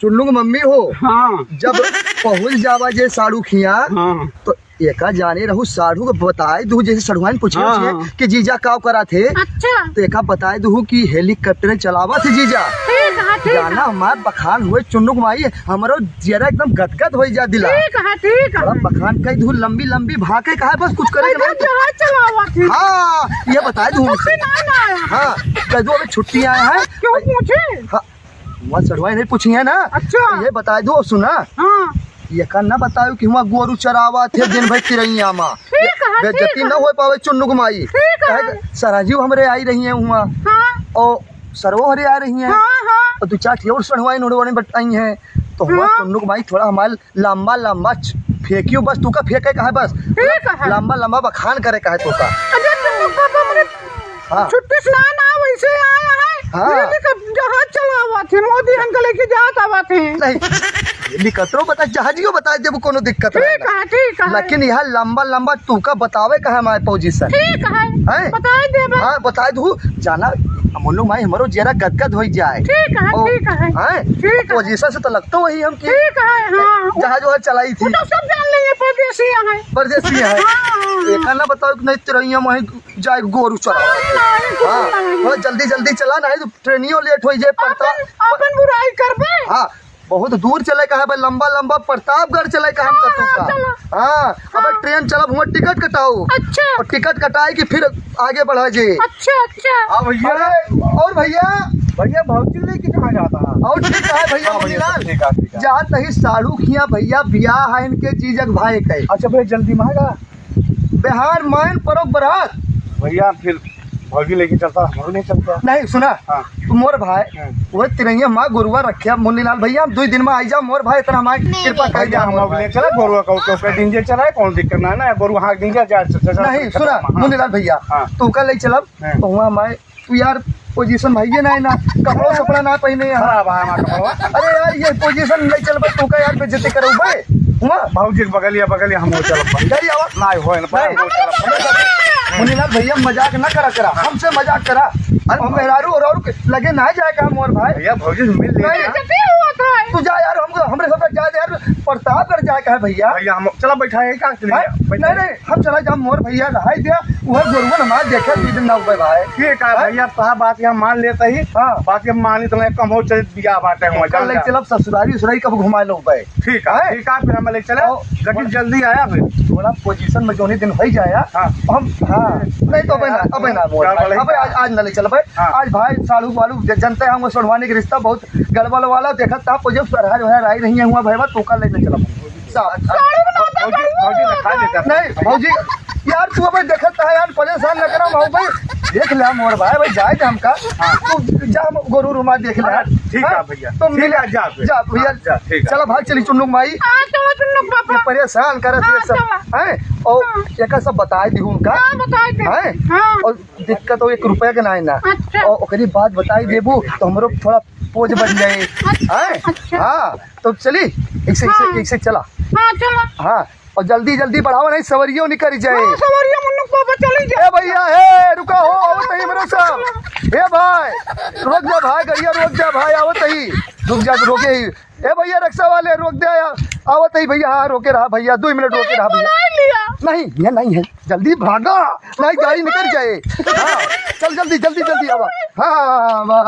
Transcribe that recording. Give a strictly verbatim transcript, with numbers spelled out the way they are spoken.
चुन्नू के मम्मी हो। हाँ। जब पहुँच जावा जे साढ़ू खिया, हाँ। तो एका जाने रहू साढ़ू के बताई दू, जैसे सढ़ुआइन पूछे हाँ, छिए हाँ। कि जीजा काव करा थे। अच्छा। तो एका बताई दू कि helicopter चलावा थे जीजा। ठीक है, ठीक है। जाना हमार बखान हुए चुन्नू के माई, हमरो जियरा एकदम गदगद होइ जा दिला। ठीक है, ठीक है। बड़ा बखान कई दू लंबी लंबी भाके कहा बस कुछ करे के एकदम नहीं। जहाज चलावा थे। हाँ, ये बताई दू छुट्टी हमसे। ना, ना आया। हाँ, कह दो अबे छुट्टी आया है। क्यों पूछे? हाँ, वहाँ सढ़ुआइन नहीं पूछी है ना। अच्छा। तो ये बताई दो, सुना। हाँ। ये का ना बतायो कि हुआँ गोरू चरावा थे दिन भर तिरैया मा। ठीक है, बेइज्जती ठीक है। ना होइ पावे चुन्नू के माई। ठीक है। काहे कि सरहजियो हमरे आई रही हैं हुआँ। हाँ। और सरवो हरे आ रही हैं। हाँ, हाँ। और दू चार ठे और सढ़ुआइन उढ़ुआइन बट आई हैं। तो हुआँ हाँ। चुन्नू के माई थोड़ा हमारे लंबा लंबा च-, फेंकियो बस, तू का फेंके का है बस। ठीक है। लंबा लंबा बखान करे का है तू का। अरे चुन्नू पापा मने हाँ। छुट्टी से ना, ना, वैसे आया है। हाँ। ये भी कब जहाज चलावा थे, मोदी हमको लेके जात आवा थे। नहीं, helicopter बता, जहाजियो बताई देबू, कोनो दिक्कत नहीं ठीक है, ठीक है। लेकिन यहाँ लंबा लंबा तू का बतावे का है हमारे position। ठीक है, हैं? बताई देबे। हाँ, बताई दू, जाना, मुन्नू माई हमरो जियरा गदगद होइ जाए। ठीक है, और, ठीक है। हैं? ठीक है। Position से तो लगतो वही हम कि ठीक है, हाँ। जहाज वहाज चलाई थी। वो तो सब जान लेंगे, परदेसी हैं। परदेसी हैं। हाँ, हाँ, हाँ। एका ना बताओ कि नहीं, तिरैया माई जाए गोरू चरावा। नहीं, नहीं, हाँ, नहीं। थोड़ा जल्दी जल्दी चला, नहीं तो ट्रेनियो लेट होइ जाए, पड़ता। अपन, अपन बुराई करबे। हाँ, बहुत दूर चले का है भाई, लंबा लंबा प्रतापगढ़ चले का हम हाँ, कतू का। चलो। हाँ, अब हाँ। ट्रेन चलब हुआँ टिकट कटाओ। अच्छा। और टिकट कटाए कि फिर आगे बढ़ा जे। अच्छा, अच्छा। हाँ भैया। अरे, और भैया? भैया, भौजी लेके कहाँ जाता है? और ठीक है भैया, हाँ, भैया, मुनीलाल। ठीक है, ठीक है। जात ही साढ़ू खिया भैया, बियाह है इनके जीजक भाई के। अच्छा भैया, जल्दी में आएगा? बिहार मायन परोक बरात। भैया, फिर भौजी लेके चलता, हम लोग नहीं चलते। नहीं, सुना, हाँ। तू मोर भाई, हाँ। वो तिरैया माँ गुरुआ रखे, मुन्नीलाल भैया, हम दो दिन में आई जाओ, मोर भाई, इतना हमारी कृपा कर भैया, दिया, हम मोर लोग भाई। ले चला, गोरुआ का, का, का दिन जे चला है, कौन दिक्कत ना, ना, गोरुआ हाँ, दिन जे जा, जा, जा, नहीं, जा, सुना, हाँ। मुन्नीलाल भैया, हाँ। तू का ले चलब, हाँ। तो हुआँ हमारे तू यार position भाई ये ना है ना, कपड़ा सपड़ा ना पहने हैं। खराब है हमारा कपड़ा। अरे यार, ये position ले चल बे, तू का यार बेइज्जती करउबे। हुआ? भौजी के बगलिया, बगलिया हम वो चलब बे। चल आवा। ना होए ना पाए, नहीं। हम वो चलब बे। मुनीलाल भैया मजाक ना करा करा, हमसे मजाक करा। अरे हम मेहरारू और, और लगे ना जाए का मोर भाई। भैया भौजी से मिल ले नहीं। यार। तू जा यार, हम, हमरे साथ जा यार, प्रतापगढ़ जाए का है भैया। भैया हम चला बैठा है का? हैं? बैठा नहीं, है। नहीं। हम चला जा, मोर भैया रहाई दिया, उहे गोरुवन हमार देखे दू दिन ना उबे भाई। ठीक है हैं? भैया, तोहार बात के हम मान लेते ही। हाँ। बाकी हम मानी तो नहीं, कम हो चलित बिया बाटे हुआ, कल जान ले जा। चलब ससुरारी उसुरारी कब घुमा लो उबे। ठीक है, हैं? ठीक है, फिर हम ले चले। और लेकिन जल्दी आया फिर। थोड़ा position में जोनी दिन होई जाया। हाँ। हम, हाँ। नहीं तो अबे ना, अबे ना मोर क्या भाई। बोले? अबे आज, आज ना ले चलबे। हाँ। आज भाई साढ़ू वालू ज-, जनते हैं, हम सोढ़वानी के रिश्ता बहुत गड़बड़ वाला, देखत था, position सरहज वहर आई रही है हुआ भैया, तू का लेने चलब। साहब। साड़ी बनाता भौजी, भौजी दिखा देता। नहीं, भौजी, यार, तू अबे देखत है यार, परेशान न करा, भाऊ भाई, देख ले मोर भाई, भाई, जाए दे हमका। हाँ। तू जा, हम गोरू रुमाल देख ले। हाँ, ठीक है हैं? भैया। तो ठीक मिले, है, जा फिर। जा भैया। हाँ, जा, ठीक है। चला भाग चली चुन्नू माई। हाँ, चलो चुन्नू पापा। ये परेशान करत हाँ, ये सब, चलो। हैं? और हाँ। एकर सब बताए दी उनका। हाँ, बताए दे। हैं? हाँ। और दिक्कत हो एक रुपया के ना है ना। अच्छा। और ओकरी बात बताई देबू तो हमरो थोड़ा पोज बन जाए। अच्छा, हैं? अच्छा। हाँ, तो चली, ऐसे, ऐसे, हाँ। ऐसे चला। हाँ, चलो। हाँ, और जल्दी, जल्दी बढ़ाओ, नहीं सवरियो निकल जाए। हाँ, सवरिया मुन्नू पापा चली जाए। ए भैया, हे, रुका हो, आवत ही हमरे सब। हे भाई, रोक जा भाई, गड़िया रोक जा भाई, आवत ही। रुक जा, रोके ही। ए भैया, रिक्शा वाले, रोक दे यार। आवत ही भैया, हाँ, रोके रहा भैया, दो मिनट रोके रहा भैया। बुलाई लिया। नहीं, ये नहीं है, जल्दी भागा, नहीं गाड़ी निकल जाए। हाँ, चल जल्दी, जल्दी, जल्दी आवा। हाँ, वाह।